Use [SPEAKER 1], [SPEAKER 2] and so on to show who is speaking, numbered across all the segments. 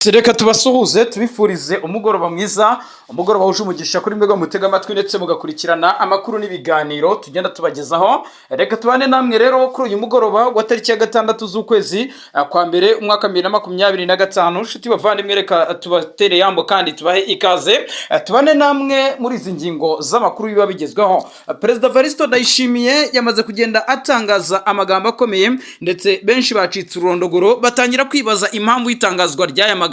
[SPEAKER 1] Reka tubasuhuze, tubifurize umugoroba mwiza, umugoroba wuje umugisha kuri mwebwe mutega amatwi ndetse mugakurikirana amakuru n'ibiganiro tugenda tubagezaho. Reka tubane namwe rero kuri uyu mugoroba wa tariki ya 6 z'ukwezi kwa mbere, umwaka 2025. Nshuti bavandimwe, reka tubatere yambo kandi tubahe ikaze, tubane namwe muri izi ngingo z'amakuru biba bigezweho. Perezida Varisito Ndayishimiye yamaze kugenda atangaza amagambo akomeye, ndetse benshi bacitse ururondogoro, batangira kwibaza impamvu y'itangazwa ry'aya magambo,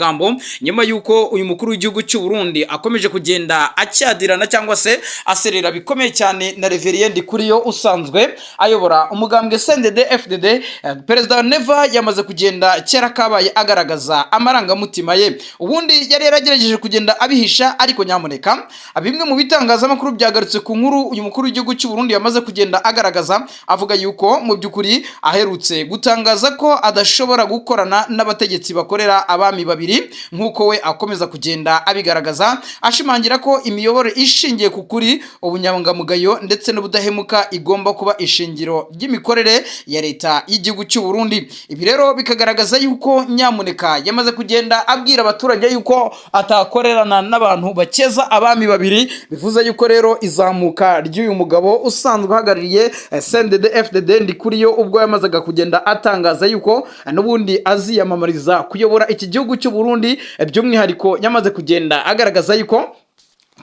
[SPEAKER 1] nyuma y'uko uyu mukuru w'igihugu cy'u Burundi akomeje kugenda acyadirana cyangwa se aserera bikomeye cyane na Reverien Ndikuriyo usanzwe ayobora umugambwe CNDD FDD. Perezida Neva yamaze kugenda kera kabaye agaragaza amarangamutima ye. Ubundi yari yaragerageje kugenda abihisha, ariko nyamuneka bimwe mu bitangazamakuru byagarutse ku nkuru uyu mukuru w'igihugu cy'u Burundi yamaze kugenda agaragaza, avuga yuko mu by'ukuri aherutse gutangaza ko adashobora gukorana n'abategetsi bakorera abami babiri, nk'uko we akomeza kugenda abigaragaza, ashimangira ko imiyoborere ishingiye ku kuri, ubunyangamugayo ndetse n'ubudahemuka igomba kuba ishingiro ry'imikorere ya leta y'igihugu cy'u Burundi. Ibi rero bikagaragaza yuko nyamuneka yamaze kugenda abwira abaturage yuko atakorerana n'abantu bakeza abami babiri. Bivuze yuko rero izamuka ry'uyu mugabo usanzwe uhagarariye CNDD FDD Ndikuriyo, ubwo yamazaga kugenda atangaza yuko n'ubundi aziyamamariza kuyobora iki gihugu cy'u Burundi, by'umwihariko yamaze kugenda agaragaza yuko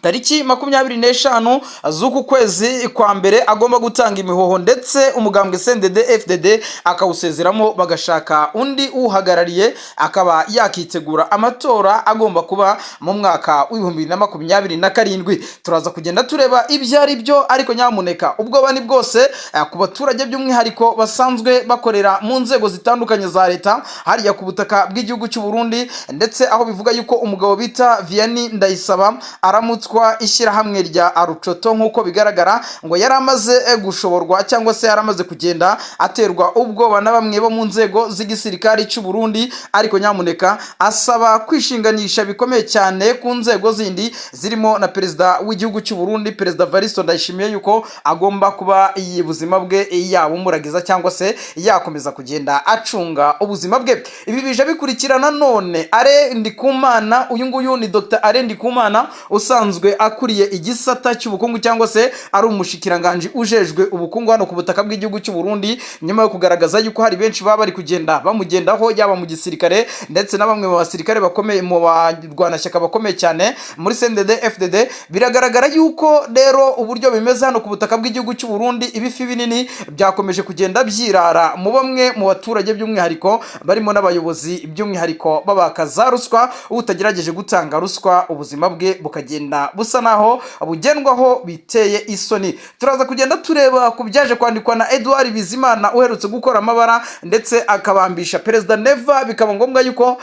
[SPEAKER 1] tariki 25 z'uku kwezi kwa mbere agomba gutanga imihoho, ndetse umugambwe CNDD FDD akawusezeramo, bagashaka undi uwuhagarariye, akaba yakitegura amatora agomba kuba mu mwaka wa 2027. Turaza kugenda tureba ibyo ari byo, ariko nyamuneka ubwoba ni bwose ku baturage, by'umwihariko basanzwe bakorera mu nzego zitandukanye za leta hariya ku butaka bw'igihugu cy'u Burundi, ndetse aho bivuga yuko umugabo bita Vianney Ndayisaba aramutswa ishyirahamwe rya Arucoto, nk'uko bigaragara ngo yari amaze gushoborwa cyangwa se yari amaze kugenda aterwa ubwoba na bamwe bo mu nzego z'igisirikare cy'u Burundi, ariko nyamuneka asaba kwishinganisha bikomeye cyane ku nzego zindi zirimo na perezida w'igihugu cy'u Burundi, Perezida Varisto Ndayishimiye, yuko agomba kuba iyi buzima bwe yabumuragiza cyangwa se yakomeza kugenda acunga ubuzima bwe. Ibi bije bikurikirana none Alain Ndikumana. Uyu nguyu ni Dr Alain Ndikumana usanzwe akuriye igisata cy'ubukungu cyangwa se ari umushikiranganji ujejwe ubukungu hano ku butaka bw'igihugu cy'u Burundi, nyuma yo kugaragaza yuko hari benshi baba bari kugenda bamugendaho, yaba mu gisirikare ndetse na bamwe mu basirikare bakomeye, mu barwanashyaka bakomeye cyane muri CNDD FDD. Biragaragara yuko rero uburyo bimeze hano ku butaka bw'igihugu cy'u Burundi, ibifi binini byakomeje kugenda byirara mu bamwe mu baturage, by'umwihariko barimo n'abayobozi, by'umwihariko babaka za ruswa. Utagerageje gutanga ruswa, ubuzima bwe bukagenda busa naho bugendwaho biteye isoni. Turaza kugenda tureba ku byaje kwandikwa na Edouard Bizimana uherutse gukora amabara ndetse akabambisha Perezida Neva, bikaba ngombwa yuko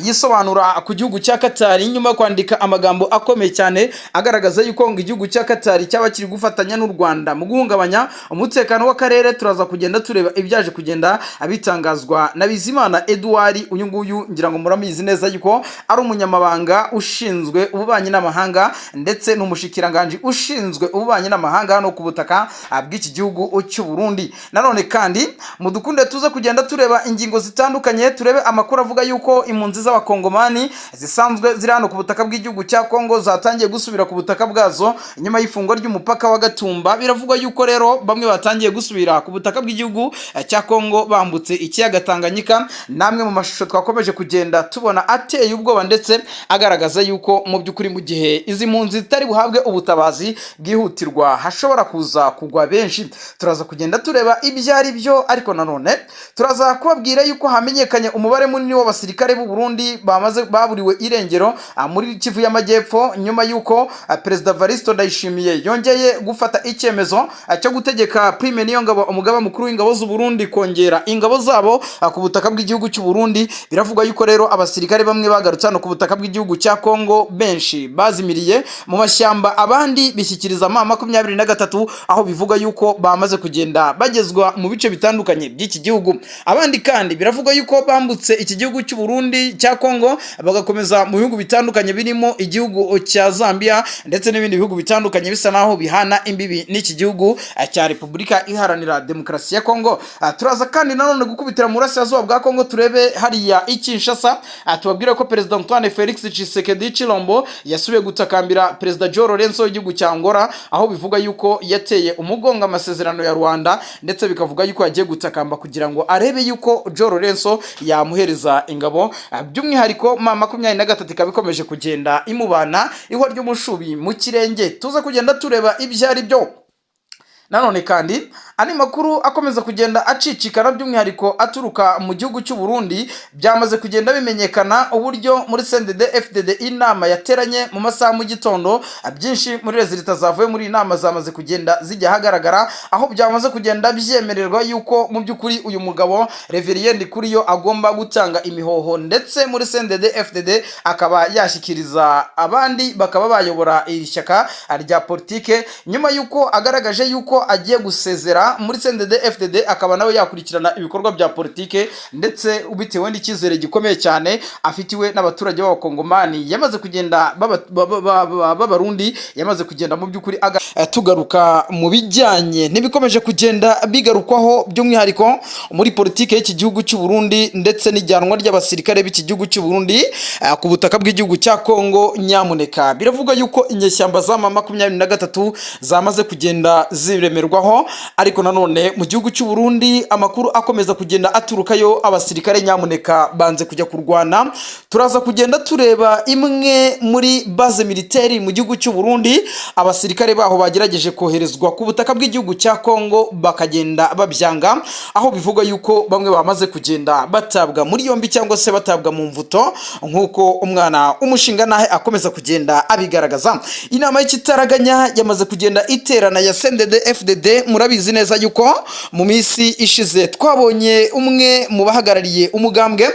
[SPEAKER 1] yisobanura ku gihugu cya Katari, nyuma yo kwandika amagambo akomeye cyane agaragaza yuko ngo igihugu cya Katari cyaba kiri gufatanya n'u Rwanda mu guhungabanya umutekano w'akarere. Turaza kugenda tureba ibyaje kugenda bitangazwa na Bizimana Edouard. Uyu nguyu ngira ngo muramizi neza yuko ari umunyamabanga ushinzwe ububanyi n'amahanga, ndetse n'umushikiranganji ushinzwe ububanyi n'amahanga hano ku butaka bw'iki gihugu cy'u Burundi. Nanone kandi mudukunde tuze kugenda tureba ingingo zitandukanye, turebe amakuru avuga yuko impunzi z'Abakongomani zisanzwe ziri hano ku butaka bw'igihugu cya Kongo zatangiye gusubira ku butaka bwazo nyuma y'ifungwa ry'umupaka wa Gatumba. Biravugwa yuko rero bamwe batangiye gusubira ku butaka bw'igihugu cya Kongo bambutse ikiyaga Tanganyika. Namwe mu mashusho twakomeje kugenda tubona ateye ubwoba, ndetse agaragaza yuko mu by'ukuri mu gihe izi mpunzi zitari buhabwe ubutabazi bwihutirwa hashobora kuza kugwa benshi. Turaza kugenda tureba ibyo ari byo, ariko nanone turaza kubabwira yuko hamenyekanye umubare munini w'abasirikare b'u Burundi bamaze baburiwe irengero muri Kivu y'Amajyepfo, nyuma y'uko Perezida Varisto Ndayishimiye yongeye gufata icyemezo cyo gutegeka Prime Niyongabo, umugaba mukuru w'ingabo z'u Burundi, kongera ingabo zabo ku butaka bw'igihugu cy'u Burundi. Biravugwa yuko rero abasirikare bamwe bagarutse hano ku butaka bw'igihugu cya Kongo, benshi bazimiriye mu mashyamba, abandi bishyikiriza M23, aho bivuga yuko bamaze kugenda bagezwa mu bice bitandukanye by'iki gihugu. Abandi kandi biravugwa yuko bambutse barambutse iki gihugu cy'u Burundi cya Kongo, bagakomeza mu bihugu bitandukanye birimo igihugu cya Zambia ndetse n'ibindi bihugu bitandukanye bisa naho bihana imbibi n'iki gihugu cya Repubulika Iharanira Demokarasi ya Kongo. Turaza kandi nanone gukubitira mu burasirazuba bwa Kongo, turebe hariya i Kinshasa, tubabwire ko Perezida Antoine Felix Tshisekedi Chilombo yasubiye gutakambira Perezida João Lourenço w'igihugu cya Angola, aho bivuga yuko yateye umugongo amasezerano ya Rwanda, ndetse bikavuga yuko yagiye gutakamba kugira ngo arebe yuko João Lourenço yamuhereza ingabo. By'umwihariko M23 ikaba ikomeje kugenda imubana ihwa ry'umushubi mu kirenge. Tuza kugenda tureba ibyo ari byo. Nanone kandi andi makuru akomeza kugenda acicikana, by'umwihariko aturuka mu gihugu cy'u Burundi, byamaze kugenda bimenyekana uburyo muri CNDD FDD inama yateranye mu masaha mu gitondo. Byinshi muri résultats zavuye muri iyi nama zamaze kugenda zijya ahagaragara, aho byamaze kugenda byemererwa yuko mu by'ukuri uyu mugabo Reverien Ndikuriyo agomba gutanga imihoho, ndetse muri CNDD FDD akaba yashyikiriza abandi bakaba bayobora iri shyaka rya politike, nyuma yuko agaragaje yuko agiye gusezera muri CNDD FDD, akaba nawe yakurikirana ibikorwa bya politike, ndetse bitewe n'icyizere gikomeye cyane afitiwe n'abaturage b'Abakongomani yamaze kugenda b'Abarundi yamaze kugenda mu by'ukuri. Tugaruka mu bijyanye n'ibikomeje kugenda bigarukwaho, by'umwihariko muri politike y'iki gihugu cy'u Burundi ndetse n'ijyanwa ry'abasirikare b'iki gihugu cy'u Burundi ku butaka bw'igihugu cya Kongo. Nyamuneka, biravuga yuko inyeshyamba za M23 zamaze kugenda ziremerwaho, ariko nanone mu gihugu cy'u Burundi amakuru akomeza kugenda aturukayo, abasirikare nyamuneka banze kujya kurwana. Turaza kugenda tureba imwe muri base militaire mu gihugu cy'u Burundi, abasirikare baho bagerageje koherezwa ku butaka bw'igihugu cya Kongo bakagenda babyanga, aho bivugwa yuko bamwe bamaze kugenda batabwa muri yombi cyangwa se batabwa mu mvuto, nk'uko umwana umushinga nahe akomeza kugenda abigaragaza. Inama y'ikitaraganya yamaze kugenda iterana ya CNDD FDD. Murabizi neza yuko mu minsi ishize twabonye umwe mu bahagarariye umugambwe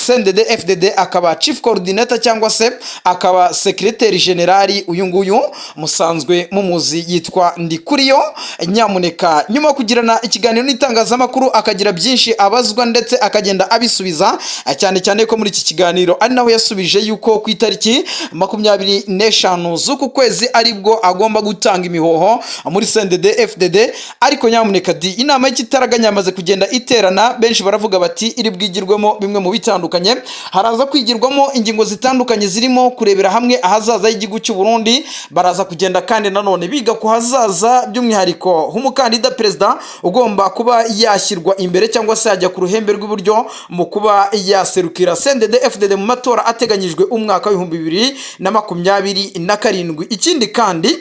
[SPEAKER 1] CNDD FDD, akaba chief coordinator cyangwa se akaba secrétaire général. Uyu nguyu musanzwe mumuzi, yitwa Ndikuriyo. Nyamuneka, nyuma yo kugirana ikiganiro n'itangazamakuru, akagira byinshi abazwa ndetse akagenda abisubiza, cyane cyane ko muri iki kiganiro ari naho yasubije yuko ku itariki 25 z'uku kwezi aribwo agomba gutanga imihoho muri CNDD FDD. Ariko nyamuneka di, inama y'ikitaraganya yamaze kugenda iterana. Benshi baravuga bati iri bwigirwemo bimwe mu bitandukanye. Haraza kwigirwamo ingingo zitandukanye zirimo kurebera hamwe ahazaza h'igihugu cy'u Burundi. Baraza kugenda kandi nanone biga ku hazaza by'umwihariko h'umukandida perezida ugomba kuba yashyirwa imbere cyangwa se yajya ku ruhembe rw'iburyo mu kuba yaserukira CNDD FDD mu matora ateganyijwe umwaka w'2027. Ikindi kandi,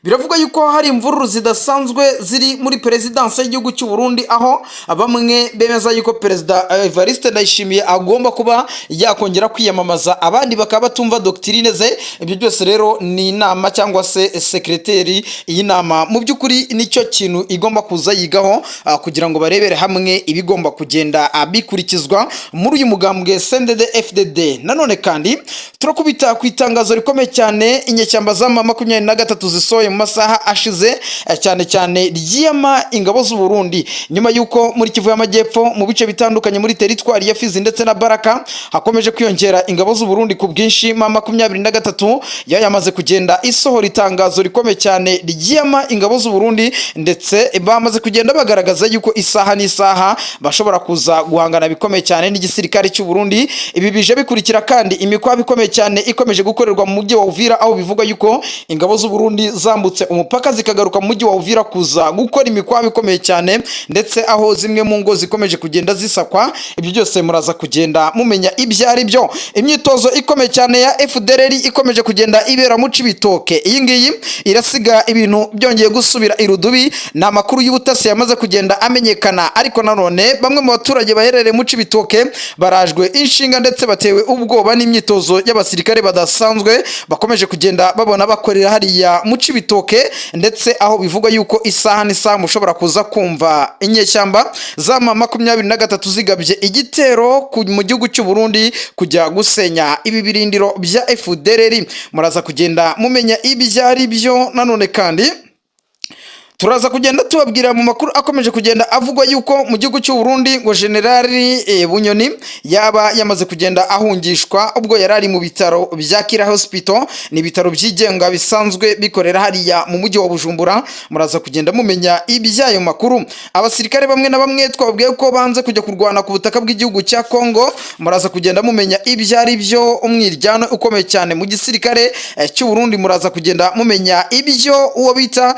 [SPEAKER 1] biravuga yuko hari imvururu zidasanzwe ziri muri perezidansi y'igihugu cy'u Burundi, aho bamwe bemeza yuko Perezida Evariste Ndayishimiye agomba kuba yakongera kwiyamamaza, abandi bakaba batumva doctrine ze. Ibyo byose rero ni inama cyangwa se secrétaire iyi nama mu by'ukuri nicyo kintu igomba kuza yigaho, kugira ngo barebere hamwe ibigomba kugenda bikurikizwa muri uyu mugambwe CNDD FDD. Nanone kandi turakubita ku itangazo rikomeye cyane inyeshyamba za M23 zisohoye mu masaha ashize, cyane cyane ryiyama ingabo z'u Burundi, nyuma y'uko muri Kivu y'Amajyepfo, mu bice bitandukanye muri teritwari ya Fizi ndetse na Baraka, hakomeje kwiyongera ingabo z'u Burundi ku bwinshi. M23 yo yamaze kugenda isohora itangazo rikomeye cyane ryiyama ingabo z'u Burundi, ndetse bamaze kugenda bagaragaza yuko isaha n'isaha bashobora kuza guhangana bikomeye cyane n'igisirikare cy'u Burundi. Ibi bije bikurikira kandi imikwabo ikomeye cyane ikomeje gukorerwa mu mujyi wa Uvira, aho bivugwa yuko ingabo z'u Burundi zambutse umupaka zikagaruka mu mujyi wa Uvira kuza gukora imikwabo ikomeye cyane, ndetse aho zimwe mu ngo zikomeje kugenda zisakwa. Ibyo byose muraza kugenda mumenya ibyo ari byo. Imyitozo ikomeye cyane ya FDLR ikomeje kugenda ibera mu Cibitoke, iyi ngiyi irasiga ibintu byongeye gusubira irudubi. Ni amakuru y'ubutasi yamaze kugenda amenyekana, ariko nanone bamwe mu baturage baherereye mu Cibitoke barajwe inshinga ndetse batewe ubwoba n'imyitozo y'abasirikare badasanzwe bakomeje kugenda babona bakorera hariya mu Cibitoke, ndetse aho bivugwa yuko isaha n'isaha mushobora kuza kumva inyeshyamba za M23 zigabye igitero mu gihugu cy'u Burundi kujya gusenya ibi birindiro bya FDLR. Muraza kugenda mumenya ibyo ari byo. Nanone kandi Turaza kugenda tubabwira mu makuru akomeje kugenda avugwa yuko mu gihugu cy'u Burundi ngo Generali Bunyoni yaba yamaze kugenda ahungishwa ubwo yari ari mu bitaro bya Kira Hospital. Ni ibitaro byigenga bisanzwe bikorera hariya mu mujyi wa Bujumbura. Muraza kugenda mumenya iby'ayo makuru. Abasirikare bamwe na bamwe twababwiye ko banze kujya kurwana ku butaka bw'igihugu cya Congo. Muraza kugenda mumenya ibyo ari byo, umwiryano ukomeye cyane mu gisirikare cy'u Burundi. Muraza kugenda mumenya ibyo uwo bita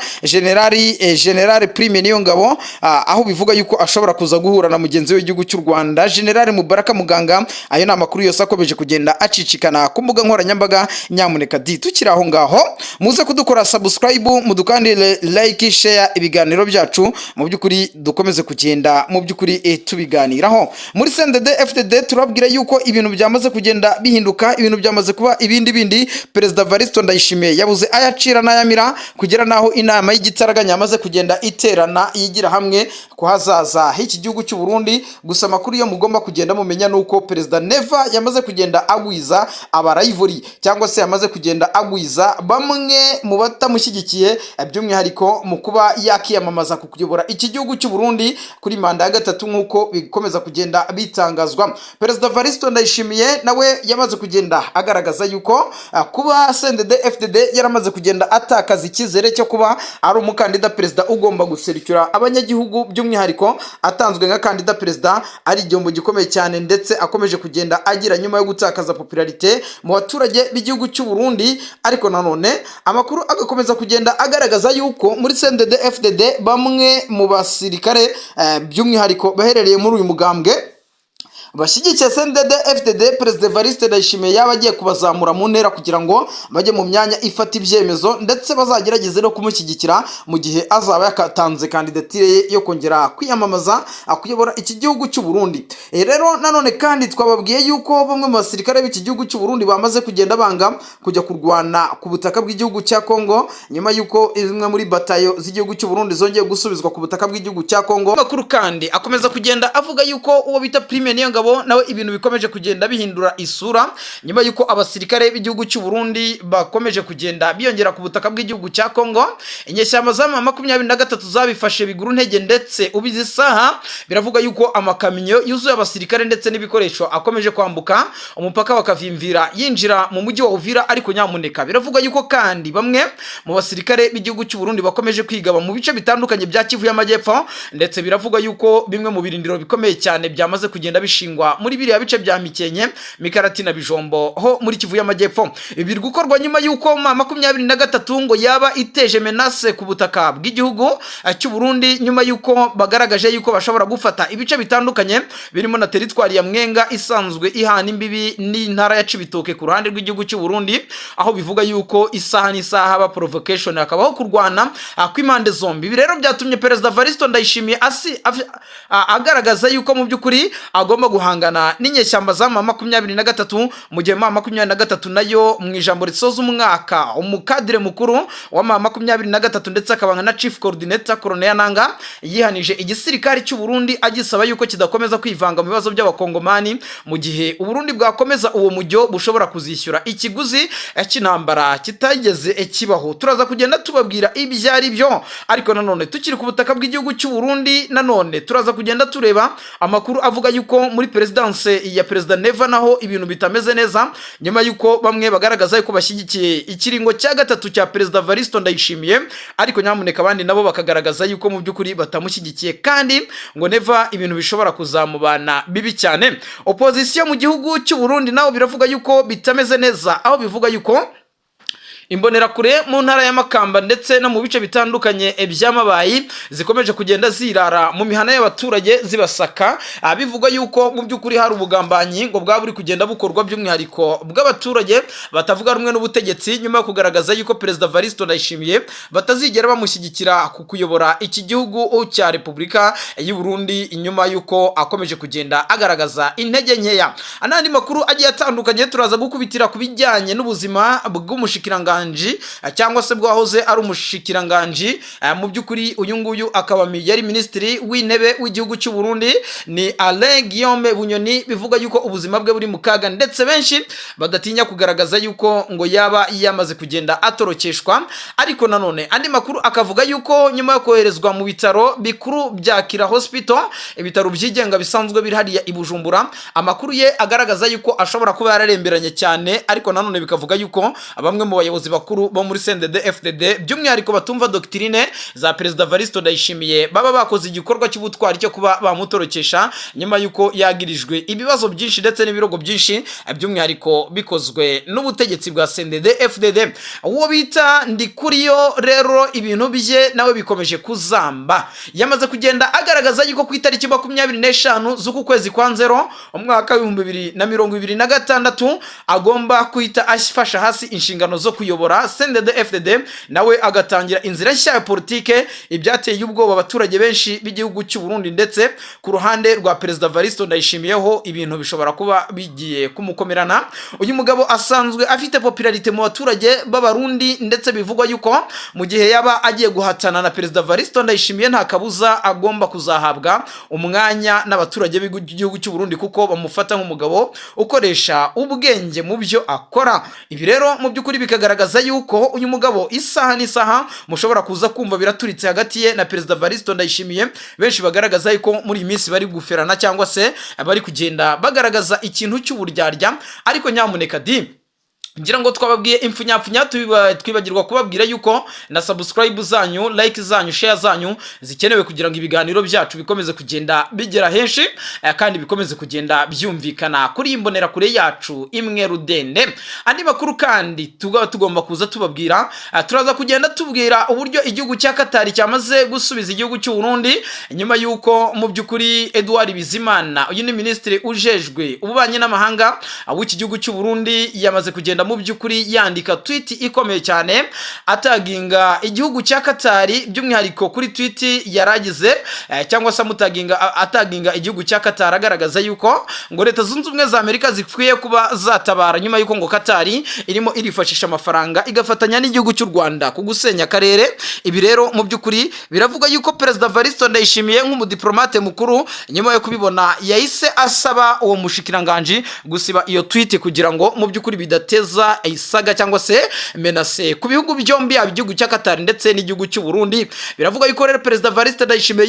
[SPEAKER 1] General Prime Niyongabo, aho bivuga yuko ashobora kuza guhura na mugenzi we w'igihugu cy'u Rwanda, General Mubaraka Muganga. Ayo ni amakuru yose akomeje kugenda acicikana ku mbuga nkoranyambaga. Nyamuneka di tukiri aho ngaho, muze kudukora subscribe, mudukandire like, share ibiganiro byacu, mu by'ukuri dukomeze kugenda mu by'ukuri tubiganiraho. Muri CNDD FDD turabwira yuko ibintu byamaze kugenda bihinduka, ibintu byamaze kuba ibindi bindi. Perezida Varisto Ndayishimiye yabuze ayacira n'ayamira, kugera naho inama y'igitaraganya yamaze kugenda iterana, yigira hamwe ku hazaza h'iki gihugu cy'u Burundi. Gusa amakuru yo mugomba kugenda mumenya nuko Perezida Neva yamaze kugenda agwiza abarayivuri, cyangwa se yamaze kugenda agwiza bamwe mu batamushyigikiye, by'umwihariko mu kuba yakiyamamaza ku kuyobora iki gihugu cy'u Burundi kuri manda ya gatatu, nk'uko bikomeza kugenda bitangazwa. Perezida Varisto Ndayishimiye nawe yamaze kugenda agaragaza yuko kuba CNDD FDD yaramaze kugenda atakaza icyizere cyo kuba ari umukandida perezida ugomba guserukira abanyagihugu, by'umwihariko atanzwe nka kandida perezida, ari igihombo gikomeye cyane ndetse akomeje kugenda agira nyuma yo gutakaza popularité mu baturage b'igihugu cy'u Burundi. Ariko nanone amakuru agakomeza kugenda agaragaza yuko muri CNDD FDD bamwe mu basirikare, by'umwihariko baherereye muri uyu mugambwe bashyigikiye CNDD FDD, Perezida Evariste Ndayishimiye yaba agiye kubazamura mu ntera kugira ngo bajye mu myanya ifata ibyemezo, ndetse bazagerageze no kumushyigikira mu gihe azaba yakatanze kandidatire ye yo kongera kwiyamamaza kuyobora iki gihugu cy'u Burundi. Rero nanone kandi twababwiye yuko bamwe mu basirikare b'iki gihugu cy'u Burundi bamaze kugenda banga kujya kurwana ku butaka bw'igihugu cya Congo, nyuma y'uko zimwe muri batayo z'igihugu cy'u Burundi zongeye gusubizwa ku butaka bw'igihugu cya Congo. Amakuru kandi akomeza kugenda avuga yuko uwo bita Prime Niyongabo nawe ibintu bikomeje kugenda bihindura isura, nyuma y'uko abasirikare b'igihugu cy'u Burundi bakomeje kugenda biyongera ku butaka bw'igihugu cya Congo. Inyeshyamba za M23 zabifashe biguru ntege, ndetse ubizi isaha biravuga yuko amakamyo yuzuye abasirikare ndetse n'ibikoresho akomeje kwambuka umupaka bakavimvira yinjira mu mujyi wa Uvira. Ariko nyamuneka, biravuga yuko kandi bamwe mu basirikare b'igihugu cy'u Burundi bakomeje kwigaba mu bice bitandukanye bya Kivu y'Amajyepfo, ndetse biravuga yuko bimwe mu birindiro bikomeye cyane byamaze kugenda bishingwa muri biriya bice bya Mikenke, Mikarati na Bijombo ho muri Kivu y'Amajyepfo. Ibi biri gukorwa nyuma y'uko M23 ngo yaba iteje menace ku butaka bw'igihugu cy'u Burundi, nyuma y'uko bagaragaje yuko bashobora gufata ibice bitandukanye birimo na teritwari ya Mwenga isanzwe ihana imbibi n'intara ya Cibitoke ku ruhande rw'igihugu cy'u Burundi, aho bivuga yuko isaha n'isaha haba provocation, hakabaho kurwana kw'impande zombi. Ibi rero byatumye Perezida Varisto Ndayishimiye agaragaza yuko mu by'ukuri agomba guhangana n'inyeshyamba za M23, mu gihe M23 nayo mu ijambo risoza umwaka, umukadire mukuru wa M23 ndetse akaba na chief coordinator, Colonel Nanga, yihanije igisirikare cy'u Burundi agisaba yuko kidakomeza kwivanga mu bibazo by'abakongomani, mu gihe u Burundi bwakomeza uwo mujyo bushobora kuzishyura ikiguzi cy'intambara kitageze kibaho. Turaza kugenda tubabwira ibyo ari byo. Ariko nanone tukiri ku butaka bw'igihugu cy'u Burundi, nanone turaza kugenda tureba amakuru avuga yuko muri perezidanse ya Perezida Neva naho ibintu bitameze neza, nyuma y'uko bamwe bagaragaza yuko bashyigikiye ikiringo cya gatatu cya Perezida Varisto Ndayishimiye, ariko nyamuneka abandi nabo bakagaragaza yuko mu by'ukuri batamushyigikiye, kandi ngo Neva ibintu bishobora kuzamubana bibi cyane. Opozisiyo mu gihugu cy'u Burundi naho biravuga yuko bitameze neza, aho bivuga yuko imbonerakure mu ntara ya Makamba ndetse no mu bice bitandukanye by'Amabayi zikomeje kugenda zirara mu mihana y'abaturage zibasaka. Bivugwa yuko mu by'ukuri hari ubugambanyi ngo bwaba buri kugenda bukorwa, by'umwihariko bw'abaturage batavuga rumwe n'ubutegetsi, nyuma yo kugaragaza yuko Perezida Varisto Ndayishimiye batazigera bamushyigikira ku kuyobora iki gihugu cya Repubulika y'u Burundi, nyuma y'uko akomeje kugenda agaragaza intege nkeya. N'andi makuru agiye atandukanye turaza gukubitira ku bijyanye n'ubuzima bw'umushikiranganji. bw'umushikiranganji, cyangwa se bwahoze ari umushikiranganji. Mu by'ukuri uyu nguyu akaba yari minisitiri w'intebe w'igihugu cy'u Burundi, ni Alain Guillaume Bunyoni. Bivuga yuko ubuzima bwe buri mu kaga, ndetse benshi badatinya kugaragaza yuko ngo yaba yamaze kugenda atorokeshwa. Ariko nanone andi makuru akavuga yuko nyuma yo koherezwa mu bitaro bikuru bya Kira Hospital, ibitaro byigenga bisanzwe biri hariya i Bujumbura, amakuru ye agaragaza yuko ashobora kuba yararemberanye cyane. Ariko nanone bikavuga yuko bamwe mu bayobozi bakuru bo muri CNDD FDD, by'umwihariko batumva doctrine za Perezida Varisto Ndayishimiye, baba bakoze igikorwa cy'ubutwari cyo kuba bamutorokesha nyuma yuko yagirijwe ibibazo byinshi ndetse n'ibirogo byinshi, by'umwihariko bikozwe n'ubutegetsi bwa CNDD FDD. Uwo bita Ndikuriyo rero, ibintu bye nawe bikomeje kuzamba. Yamaze kugenda agaragaza yuko ku itariki 25 z'uku kwezi kwa 0 umwaka w'2026 agomba guhita afasha hasi inshingano zo kuyobora CNDD FDD, nawe agatangira inzira nshya ya politike. Ibyateye ubwoba abaturage benshi b'igihugu cy'u Burundi, ndetse ku ruhande rwa Perezida Varisto Ndayishimiyeho ibintu bishobora kuba bigiye kumukomerana. Uyu mugabo asanzwe afite popularité mu baturage b'Abarundi, ndetse bivugwa yuko mu gihe yaba agiye guhatana na Perezida Varisto Ndayishimiye, nta kabuza agomba kuzahabwa umwanya n'abaturage b'igihugu cy'u Burundi, kuko bamufata nk'umugabo ukoresha ubwenge mu byo akora. Ibi rero mu by'ukuri bikagaragaza yuko uyu mugabo isaha n'isaha mushobora kuza kumva biraturitse hagati ye na Perezida Varisto Ndayishimiye. Benshi bagaragaza yuko muri iyi minsi bari guferana cyangwa se bari kugenda bagaragaza ikintu cy'uburyarya. Ariko nyamuneka di, ngira ngo twababwiye impfunyapfunya, twibagirwa kubabwira yuko na subscribe zanyu, like zanyu, share zanyu zikenewe kugira ngo ibiganiro byacu bikomeze kugenda bigera henshi, kandi bikomeze kugenda byumvikana kuri iyi mbonerakure yacu imwe rudende. Andi makuru kandi tuba tugomba kuza tubabwira, turaza kugenda tubwira uburyo igihugu cya Katari cyamaze gusubiza igihugu cy'u Burundi, nyuma y'uko mu by'ukuri Edouard Bizimana, uyu ni minisitiri ujejwe ububanyi n'amahanga w'iki gihugu cy'u Burundi, yamaze kugenda mu by'ukuri yandika tweet ikomeye cyane ataginga igihugu cya Katari. By'umwihariko kuri tweet yaragize, cyangwa se amutaginga, ataginga igihugu cya Katari, agaragaza yuko ngo Leta Zunze Ubumwe za Amerika zikwiye kuba zatabara, nyuma yuko ngo Katari irimo irifashisha amafaranga igafatanya n'igihugu cy'u Rwanda ku gusenya akarere. Ibi rero mu by'ukuri biravuga yuko Perezida Varisto Ndayishimiye nk'umudiplomate mukuru, nyuma yo kubibona yahise asaba uwo mushikiranganji gusiba iyo tweet, kugira ngo mu by'ukuri bidateza isaga cyangwa se menace ku bihugu byombi, yaba igihugu cya Qatar ndetse n'igihugu cy'u Burundi. Biravuga yuko rero Perezida Variste Ndayishimiye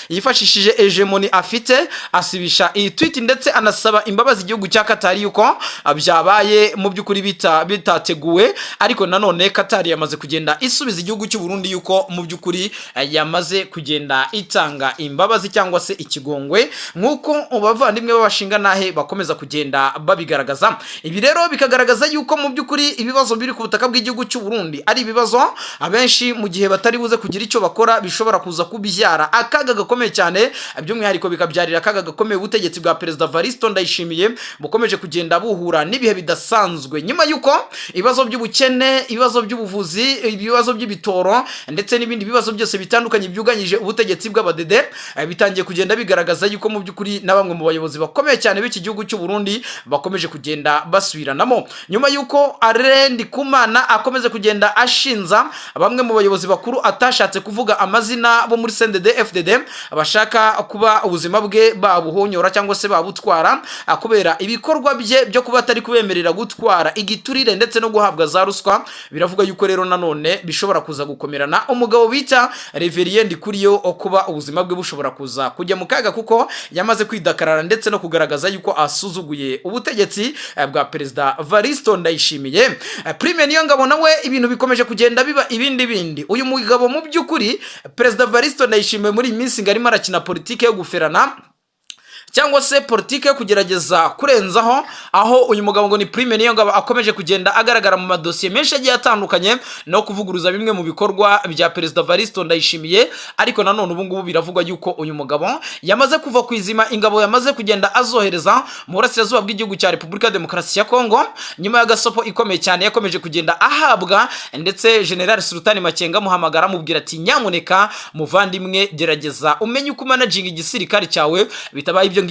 [SPEAKER 1] yifashishije hégémonie afite, asibisha iyi tweet, ndetse anasaba imbabazi igihugu cya Qatar yuko byabaye mu by'ukuri bitateguwe. Ariko nanone Qatar yamaze kugenda isubiza igihugu cy'u Burundi yuko mu by'ukuri yamaze kugenda itanga imbabazi cyangwa se ikigongwe, nk'uko abavandimwe b'abashinga nahe bakomeza kugenda babigaragaza. Ibi rero bikagaragaza yuko mu by'ukuri ibibazo biri ku butaka bw'igihugu cy'u Burundi ari ibibazo abenshi mu gihe batari buze kugira icyo bakora bishobora kuza kubyara akaga gakomeye cyane, by'umwihariko bikabyarira akaga gakomeye ubutegetsi bwa Perezida Varisto Ndayishimiye bukomeje kugenda buhura n'ibihe bidasanzwe, nyuma y'uko ibibazo by'ubukene, ibibazo by'ubuvuzi, ibibazo by'ibitoro ndetse n'ibindi bibazo byose bitandukanye byuganyije ubutegetsi bw'abadede, bitangiye kugenda bigaragaza yuko mu by'ukuri na bamwe mu bayobozi bakomeye cyane b'iki gihugu cy'u Burundi bakomeje kugenda basubiranamo, nyuma y'uko Alain Ndikumana akomeze kugenda ashinza bamwe mu bayobozi bakuru atashatse kuvuga amazina bo muri CNDD FDD bashaka kuba ubuzima bwe babuhonyora cyangwa se babutwara, kubera ibikorwa bye byo kuba atari kubemerera gutwara igiturire ndetse no guhabwa za ruswa. Biravuga yuko rero nanone bishobora kuza gukomerana umugabo bita Reverien Ndikuriyo kuba ubuzima bwe bushobora kuza kujya mu kaga, kuko yamaze kwidakarara ndetse no kugaragaza yuko asuzuguye ubutegetsi bwa Perezida Varisto Ndayishimiye. Prime Niyongabo nawe ibintu bikomeje kugenda biba ibindi bindi. Uyu mugabo mu by'ukuri, Perezida Varisto Ndayishimiye muri iyi minsi ngo arimo arakina politike yo guferana cyangwa se politike yo kugerageza kurenzaho, aho uyu mugabo ngo ni Prime Niyongabo akomeje kugenda agaragara mu madosiye menshi agiye atandukanye no kuvuguruza bimwe mu bikorwa bya Perezida Varisto Ndayishimiye. Ariko nanone ubu ngubu biravugwa yuko uyu mugabo yamaze kuva ku izima, ingabo yamaze kugenda azohereza mu burasirazuba bw'igihugu cya Repubulika ya Demokarasi ya Kongo, nyuma y'agasopo ikomeye cyane yakomeje kugenda ahabwa, ndetse General Sultani Makenga amuhamagara amubwira ati: "Nyamuneka muvandimwe, gerageza umenye uko umanaginga igisirikare cyawe, bitabaye ibyo